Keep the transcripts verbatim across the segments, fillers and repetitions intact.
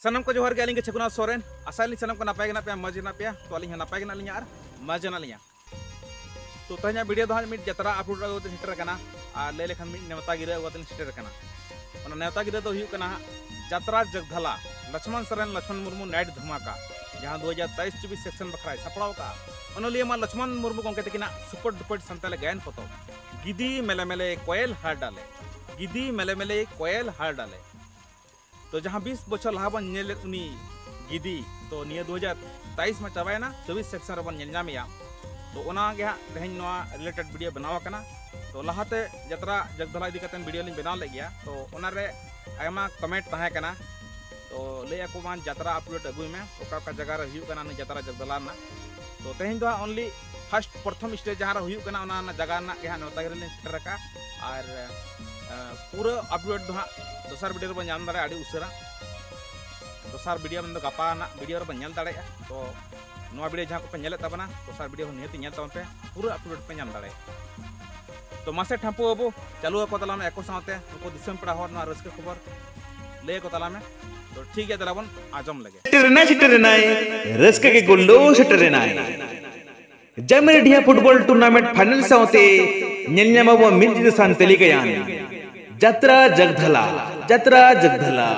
ᱥᱟᱱᱟᱢ ᱠᱚ ᱡᱚᱦᱟᱨ ᱜᱮ, ᱟᱹᱞᱤᱧ ᱜᱮ ᱪᱷᱟᱠᱩᱱᱟᱛᱷ ᱥᱚᱨᱮᱱ᱾ ᱟᱥᱟᱭᱟᱞᱤᱧ ᱥᱟᱱᱟᱢ ᱠᱚ ᱱᱟᱯᱟᱭ ᱜᱮ ᱢᱮᱱᱟᱜ ᱯᱮᱭᱟ, ᱢᱚᱡᱽ ᱜᱮ ᱢᱮᱱᱟᱜ ᱯᱮᱭᱟ᱾ ᱛᱚ ᱟᱹᱞᱤᱧ ᱦᱚᱸ ᱱᱟᱯᱟᱭ ᱜᱮ ᱢᱮᱱᱟᱜ ᱞᱤᱧᱟ ᱟᱨ ᱢᱚᱡᱽ ᱜᱮ ᱢᱮᱱᱟᱜ ᱞᱤᱧᱟ᱾ ᱛᱚ ᱛᱮᱦᱮᱧᱟᱜ ᱵᱷᱤᱰᱤᱭᱳ ᱫᱚ ᱦᱟᱸᱜ ᱢᱤᱫ ᱡᱟᱛᱨᱟ ᱟᱯᱞᱳᱰ ᱟᱹᱜᱩ ᱠᱟᱛᱮ ᱥᱮᱴᱮᱨ ᱟᱠᱟᱱᱟ, ᱟᱨ ᱞᱟᱹᱭ ᱞᱮᱠᱷᱟᱱ ᱢᱤᱫ ᱱᱮᱣᱛᱟ ᱜᱤᱨᱟᱹ ᱟᱹᱜᱩ ᱠᱟᱛᱮ ᱥᱮᱴᱮᱨ ᱟᱠᱟᱱᱟ᱾ ᱚᱱᱟ ᱱᱮᱣᱛᱟ ᱜᱤᱨᱟᱹ ᱫᱚ ᱦᱩᱭᱩᱜ ᱠᱟᱱᱟ ᱦᱟᱸᱜ ᱡᱟᱛᱨᱟ ᱡᱟᱜᱽᱫᱷᱟᱞᱟ ᱞᱚᱪᱷᱢᱚᱱ ᱥᱚᱨᱮᱱ ᱞᱚᱪᱷᱢᱚᱱ ᱢᱩᱨᱢᱩ ᱱᱟᱭᱤᱴ ᱫᱷᱟᱢᱟᱠᱟ, ᱡᱟᱦᱟᱸ ᱫᱩ ᱦᱟᱡᱟᱨ ᱛᱮᱭᱤᱥ ᱪᱚᱵᱵᱤᱥ ᱥᱮᱠᱥᱚᱱ ᱵᱟᱠᱷᱨᱟᱭ ᱥᱟᱯᱲᱟᱣ ᱠᱟᱜᱼᱟ᱾ ᱚᱱᱚᱞᱤᱭᱟᱹ ᱢᱟ ᱞᱚᱪᱷᱢᱚᱱ ᱢᱩᱨᱢᱩ ᱜᱚᱢᱠᱮ ᱛᱟᱹᱠᱤᱱᱟᱜ ᱥᱩᱯᱟᱨ ᱰᱩᱯᱟᱨ ᱥᱟᱱᱛᱟᱲᱤ ᱜᱟᱭᱟᱱ ᱯᱚᱛᱚᱵ ᱜᱤᱫᱤ ᱢᱮᱞᱮ ᱢᱮᱞᱮ ᱠᱚᱭᱮᱞ ᱦᱟᱨᱰᱟᱞᱮ, ᱜᱤᱫᱤ ᱢᱮᱞᱮ ᱢᱮᱞᱮ ᱠᱚᱭᱮᱞ ᱦᱟᱨᱰᱟᱞᱮ᱾ ᱛᱚ ᱡᱟᱦᱟᱸ ᱵᱤᱥ ᱵᱚᱪᱷᱚᱨ ᱞᱟᱦᱟ ᱵᱚᱱ ᱧᱮᱞ ᱞᱮᱫ ᱩᱱᱤ ᱜᱤᱫᱤ, ᱛᱚ ᱱᱤᱭᱟᱹ ᱫᱩ ᱦᱟᱡᱟᱨ ᱛᱮᱭᱤᱥ ᱢᱟ ᱪᱟᱵᱟᱭᱮᱱᱟ, ᱪᱚᱵᱵᱤᱥ ᱥᱮᱠᱥᱚᱱ ᱨᱮᱵᱚᱱ ᱧᱮᱞ ᱧᱟᱢᱮᱭᱟ᱾ ᱛᱚ ᱚᱱᱟ ᱜᱮ ᱦᱟᱸᱜ ᱛᱮᱦᱮᱧ ᱱᱚᱣᱟ ᱨᱤᱞᱮᱴᱮᱰ ᱵᱷᱤᱰᱤᱭᱳ ᱵᱮᱱᱟᱣ ᱟᱠᱟᱱᱟ᱾ ᱛᱚ ᱞᱟᱦᱟᱛᱮ ᱡᱟᱛᱨᱟ ᱡᱟᱜᱽᱫᱷᱟᱞᱟ ᱤᱫᱤ ᱠᱟᱛᱮ ᱵᱷᱤᱰᱤᱭᱳ ᱞᱤᱧ ᱵᱮᱱᱟᱣ ᱞᱮᱫ ᱜᱮᱭᱟ, ᱛᱚ ᱚᱱᱟᱨᱮ ᱟᱭᱢᱟ ᱠᱚᱢᱮᱱᱴ ᱛᱟᱦᱮᱸ ᱠᱟᱱᱟ᱾ ᱛᱚ ᱞᱟᱹᱭ ᱟᱠᱚ ᱢᱟ ᱡᱟᱛᱨᱟ ᱟᱯᱞᱳᱰ ᱟᱹᱜᱩᱭ ᱢᱮ, ᱚᱠᱟ ᱚᱠᱟ ᱡᱟᱭᱜᱟ ᱨᱮ ᱦᱩᱭᱩᱜ ᱠᱟᱱᱟ ᱱᱩᱭ ᱡᱟᱛᱨᱟ ᱡᱟᱜᱽᱫᱷᱟᱞᱟ ᱨᱮᱱᱟᱜ᱾ ᱛᱚ ᱛᱮᱦᱮᱧ ᱫᱚ ᱦᱟᱸᱜ ᱚᱱᱞᱤ ᱯᱷᱟᱥᱴ ᱯᱨᱚᱛᱷᱚᱢ ᱥᱴᱮᱡᱽ ᱡᱟᱦᱟᱸ ᱨᱮ ᱦᱩᱭᱩᱜ ᱠᱟᱱᱟ, ᱚᱱᱟ ᱨᱮᱱᱟᱜ ᱡᱟᱭᱜᱟ ᱨᱮᱱᱟᱜ ᱜᱮ ᱦᱟᱸᱜ ᱱᱮᱣᱛᱟ ᱜᱤᱨᱟᱹ ᱞᱤᱧ ᱥᱮᱴᱮᱨ ᱟᱠᱟᱫᱼᱟ᱾ ᱟᱨ ᱮ, ᱯᱩᱨᱟᱹ ᱟᱯᱰᱮᱴ ᱫᱚ ᱦᱟᱸᱜ ᱫᱚᱥᱟᱨ ᱵᱷᱤᱰᱤᱭᱳ ᱨᱮᱵᱚᱱ ᱧᱟᱢ ᱫᱟᱲᱮᱭᱟᱜᱼᱟ ᱟᱹᱰᱤ ᱩᱥᱟᱹᱨᱟ᱾ ᱫᱚᱥᱟᱨ ᱵᱷᱤᱰᱤᱭᱳ ᱢᱮᱱᱫᱚ ᱜᱟᱯᱟ ᱨᱮᱱᱟᱜ ᱵᱷᱤᱰᱤᱭᱳ ᱨᱮᱵᱚᱱ ᱧᱮᱞ ᱫᱟᱲᱮᱭᱟᱜᱼᱟ᱾ ᱛᱚ ᱱᱚᱣᱟ ᱵᱷᱤᱰᱤᱭᱳ ᱡᱟᱦᱟᱸ ᱠᱚᱯᱮ ᱧᱮᱞᱮᱫ ᱛᱟᱵᱚᱱᱟ, ᱫᱚᱥᱟᱨ ᱵᱷᱤᱰᱤᱭᱳ ᱦᱚᱸ ᱱᱤᱦᱟᱹᱛ ᱧᱮᱞ ᱛᱟᱵᱚᱱ ᱯᱮ, ᱯᱩᱨᱟᱹ ᱟᱯᱰᱮᱴ ᱯᱮ ᱧᱟᱢ ᱫᱟᱲᱮᱭᱟᱜᱼᱟ᱾ ᱛᱚ ᱢᱟᱥᱮ ᱴᱷᱟᱢᱯᱩ ᱵᱟᱹᱵᱩ, ᱪᱟᱹᱞᱩ ᱟᱠᱚ ᱛᱟᱞᱟᱝ ᱢᱮ ᱟᱠᱚ ᱥᱟᱶᱛᱮ ᱩᱱᱠᱩ ᱫᱤᱥᱚᱢ ᱯᱮᱲᱟ ᱦᱚᱲ ᱱᱚᱣᱟ ᱨᱟᱹᱥᱠᱟᱹ ᱠᱷᱚᱵᱚᱨ ᱞᱟᱹᱭ ᱟᱠᱚ ᱛᱟᱞᱟᱝ ᱢᱮ᱾ ᱛᱚ ᱴᱷᱤᱠ ᱜᱮᱭᱟ, ᱫᱮᱞᱟ ᱵᱚᱱ ᱟᱸᱡᱚᱢ ᱞᱮᱜᱮ᱾ ᱥᱮᱴᱮᱨᱮᱱᱟᱭ, ᱥᱮᱴᱮᱨᱮᱱᱟᱭ, ᱨᱟᱹᱥᱠᱟᱹ ᱜᱮ ᱜᱩᱞᱞᱳ ᱥᱮᱴᱮᱨᱮᱱᱟᱭ᱾ ᱡᱟᱢᱤᱨᱰᱤᱦᱟ ᱯᱷᱩᱴᱵᱚᱞ ᱴᱩᱨᱱᱟᱢᱮᱱᱴ ᱯᱷᱟᱭᱱᱟᱞ ᱥᱟᱶᱛᱮ ᱧᱮᱞ ᱧᱟᱢᱟᱵᱚᱱ ᱢᱤᱫ ᱧᱤᱫᱟᱹ ᱥᱟᱱᱛᱟᱞᱤ ᱜᱟᱭᱟᱱ ᱡᱟᱛᱨᱟ ᱡᱟᱜᱽᱫᱷᱟᱞᱟ, ᱡᱟᱛᱨᱟ ᱡᱟᱜᱽᱫᱷᱟᱞᱟ᱾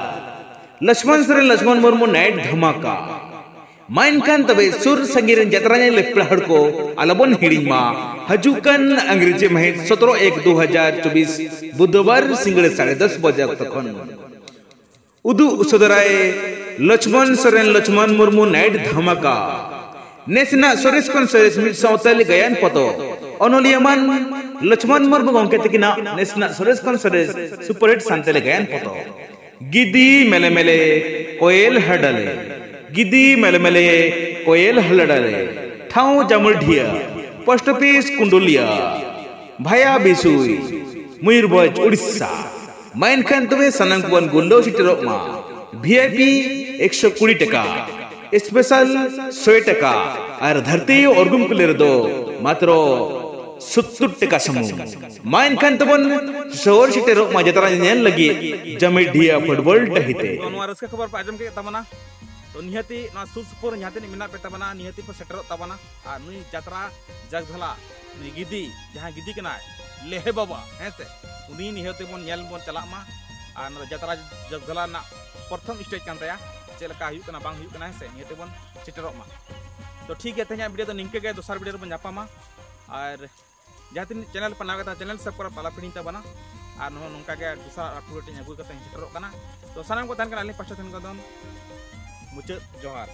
ᱞᱚᱪᱷᱢᱚᱱ ᱥᱚᱨᱮᱱ ᱞᱚᱪᱷᱢᱚᱱ ᱢᱩᱨᱢᱩ ᱱᱟᱭᱤᱴ ᱫᱷᱟᱢᱟᱠᱟ᱾ ᱢᱟ ᱮᱱᱠᱷᱟᱱ ᱛᱚᱵᱮ ᱥᱩᱨ ᱥᱟᱺᱜᱤᱧ ᱨᱮᱱ ᱡᱟᱛᱨᱟ ᱧᱮᱞ ᱯᱮᱲᱟ ᱦᱚᱲ ᱠᱚ ᱟᱞᱚᱵᱚᱱ ᱦᱤᱲᱤᱧ ᱢᱟ᱾ ᱦᱤᱡᱩᱜ ᱠᱟᱱ ᱤᱝᱨᱮᱡᱤ ᱢᱟᱹᱦᱤᱛ ᱥᱚᱛᱨᱚ ᱮᱠ ᱫᱩ ᱦᱟᱡᱟᱨ ᱪᱚᱵᱵᱤᱥ ᱵᱩᱫᱷᱵᱟᱨ ᱥᱤᱸᱜᱟᱹᱲ ᱥᱟᱲᱮ ᱫᱚᱥ ᱵᱟᱡᱮ ᱚᱠᱛᱚ ᱠᱷᱚᱱ᱾ ᱩᱫᱩᱜ ᱥᱚᱫᱚᱨᱟᱭ ᱞᱚᱪᱷᱢᱚᱱ ᱥᱚᱨᱮᱱ ᱞᱚᱪᱷᱢᱚᱱ ᱢᱩᱨᱢᱩ ᱱᱟᱭᱤᱴ ᱫᱷᱟᱢᱟᱠᱟ᱾ ᱱᱮᱥ ᱨᱮᱱᱟᱜ ᱥᱚᱨᱮᱥ ᱠᱷᱚᱱ ᱥᱚᱨᱮᱥ ᱢᱤᱫ ᱥᱟᱶᱛᱟᱞᱤ ᱜᱟᱭᱟᱱ ᱯᱚᱛᱚᱵ ᱚᱱᱚᱞᱤᱭᱟᱹ ᱢᱟᱱ ᱞᱚᱪᱷᱢᱚᱱ ᱢᱩᱨᱢᱩ ᱜᱚᱢᱠᱮ ᱛᱟᱹᱠᱤᱱᱟᱜ ᱱᱮᱥ ᱨᱮᱱᱟᱜ ᱥᱚᱨᱮᱥ ᱠᱷᱚᱱ ᱥᱚᱨᱮᱥ ᱥᱩᱯᱟᱨᱦᱤᱴ ᱥᱟᱱᱛᱟᱞᱤ ᱜᱟᱭᱟᱱ ᱯᱚᱛᱚᱵ ᱜᱤᱫᱤ ᱢᱮᱞᱮ ᱢᱮᱞᱮ ᱠᱚᱭᱮᱞ ᱦᱟᱰᱟᱞᱮ, ᱜᱤᱫᱤ ᱢᱮᱞᱮ ᱢᱮᱞᱮ ᱠᱚᱭᱮᱞ ᱦᱟᱰᱟᱞᱮ, ᱴᱷᱟᱶ ᱡᱟᱢᱩᱞᱰᱷᱤᱭᱟ, ᱯᱳᱥᱴ ᱚᱯᱷᱤᱥ ᱠᱩᱸᱰᱩᱞᱤᱭᱟ, ᱵᱷᱟᱭᱟ ᱵᱤᱥᱩᱭ, ᱢᱚᱭᱩᱨᱵᱷᱚᱸᱡᱽ, ᱩᱲᱤᱥᱥᱟ᱾ ᱢᱟ ᱮᱱᱠᱷᱟᱱ ᱛᱚᱵᱮ ᱥᱟᱱᱟᱢ ᱠᱚᱵᱚᱱ ᱜᱩᱞᱟᱹᱣ ᱥᱮᱴᱮᱨᱚᱜ ᱢᱟ᱾ ᱵᱷᱤ ᱟᱭ ᱯᱤ ᱮᱠᱥᱚ ᱠᱩᱲᱤ ᱴᱟᱠᱟ, ᱥᱯᱮᱥᱟᱞ ᱥᱚᱭ ᱴᱟᱠᱟ ᱟᱨ ᱫᱷᱟᱹᱨᱛᱤ ᱚᱨᱜᱩᱢ ᱠᱩᱞᱤ ᱨᱮᱫᱚ ᱢᱟᱛᱨᱚ ᱥᱚᱛᱛᱚᱨ ᱴᱟᱠᱟ ᱥᱩᱢᱩᱝ᱾ ᱢᱟ ᱮᱱᱠᱷᱟᱱ ᱛᱟᱵᱚᱱ ᱥᱚᱦᱚᱨ ᱥᱮᱴᱮᱨᱚᱜ ᱢᱟ ᱡᱟᱛᱨᱟ ᱧᱮᱞ ᱞᱟᱹᱜᱤᱫ ᱡᱟᱢᱤᱰᱤᱦᱟ ᱯᱷᱩᱴᱵᱚᱞ ᱰᱟᱹᱦᱤ ᱛᱮ᱾ ᱛᱚ, ᱱᱚᱣᱟ ᱨᱟᱹᱥᱠᱟᱹ ᱠᱷᱚᱵᱚᱨ ᱯᱮ ᱟᱸᱡᱚᱢ ᱠᱮᱫ ᱛᱟᱵᱚᱱᱟ᱾ ᱛᱚ, ᱱᱤᱦᱟᱹᱛᱤ ᱱᱚᱣᱟ ᱥᱩᱨ ᱥᱩᱯᱩᱨ ᱡᱟᱦᱟᱸ ᱛᱤᱱᱟᱹᱜ ᱢᱮᱱᱟᱜ ᱯᱮ ᱛᱟᱵᱚᱱᱟ, ᱱᱤᱦᱟᱹᱛᱤ ᱯᱮ ᱥᱮᱴᱮᱨᱚᱜ ᱛᱟᱵᱚᱱᱟ᱾ ᱟᱨ ᱱᱩᱭ ᱡᱟᱛᱨᱟ ᱡᱟᱜᱽᱫᱷᱟᱞᱟ, ᱱᱩᱭ ᱜᱤᱫᱤ, ᱡᱟᱦᱟᱸᱭ ᱜᱤᱫᱤ ᱠᱟᱱᱟᱭ, ᱞᱮᱦᱮ ᱵᱟᱵᱟ, ᱦᱮᱸ ᱥᱮ, ᱩᱱᱤ ᱱᱤᱦᱟᱹᱛᱤ ᱵᱚᱱ ᱧᱮᱞ ᱵᱚᱱ ᱪᱟᱞᱟᱜ ᱢᱟ᱾ ᱟᱨ ᱱᱚᱣᱟ ᱡᱟᱛᱨᱟ ᱡᱟᱜᱽᱫᱷᱟᱞᱟ ᱨᱮᱱᱟᱜ ᱯᱨᱚᱛᱷᱚᱢ ᱥᱴᱮᱡᱽ ᱠᱟᱱ ᱛᱟᱭᱟ, ᱪᱮᱫ ᱞᱮᱠᱟ ᱦᱩᱭᱩᱜ ᱠᱟᱱᱟ ᱵᱟᱝ ᱦᱩᱭᱩᱜ ᱠᱟᱱᱟ, ᱦᱮᱸ ᱥᱮ, ᱱᱤᱦᱟᱹᱛᱤ ᱵᱚᱱ ᱥᱮᱴᱮᱨᱚᱜ ᱢᱟ᱾ ᱛᱚ, ᱴᱷᱤᱠ ᱜᱮᱭᱟ, ᱛᱮᱦᱮᱧᱟᱜ ᱵᱷᱤᱰᱤᱭᱳ ᱫᱚ ᱱᱤᱝᱠᱟᱹ ᱜᱮ, ᱫᱚᱥᱟᱨ ᱵᱷᱤᱰᱤᱭᱳ ᱨᱮᱵᱚᱱ ᱧᱟᱯᱟᱢᱟ᱾ ᱟᱨ ᱡᱟᱦᱟᱸ ᱛᱤᱱᱟᱹᱜ ᱪᱮᱱᱮᱞ ᱯᱮ ᱱᱟᱣᱟ ᱜᱮᱛᱟ, ᱪᱮᱱᱮᱞ ᱥᱟᱵᱥᱠᱨᱟᱭᱤᱵ ᱟᱞᱚ ᱯᱮ ᱦᱤᱲᱤᱧ ᱛᱟᱵᱚᱱᱟ᱾ ᱟᱨ ᱱᱚᱜᱼᱚ ᱱᱚᱝᱠᱟ ᱜᱮ ᱫᱚᱥᱟᱨ ᱟᱨ ᱯᱩᱨᱟᱹ ᱴᱤᱧ ᱟᱹᱜᱩ ᱠᱟᱛᱮ ᱥᱮᱴᱮᱨᱚᱜ ᱠᱟᱱᱟ᱾ ᱛᱚ, ᱥᱟᱱᱟᱢ ᱠᱚ ᱛᱟᱦᱮᱱ ᱠᱟᱱᱟ ᱟᱹᱞᱤᱧ ᱯᱟᱥᱴᱟ ᱛᱟᱦᱮᱱ ᱠᱟᱱᱟ ᱢᱩᱪᱟᱹᱫ ᱡᱚᱦᱟᱨ᱾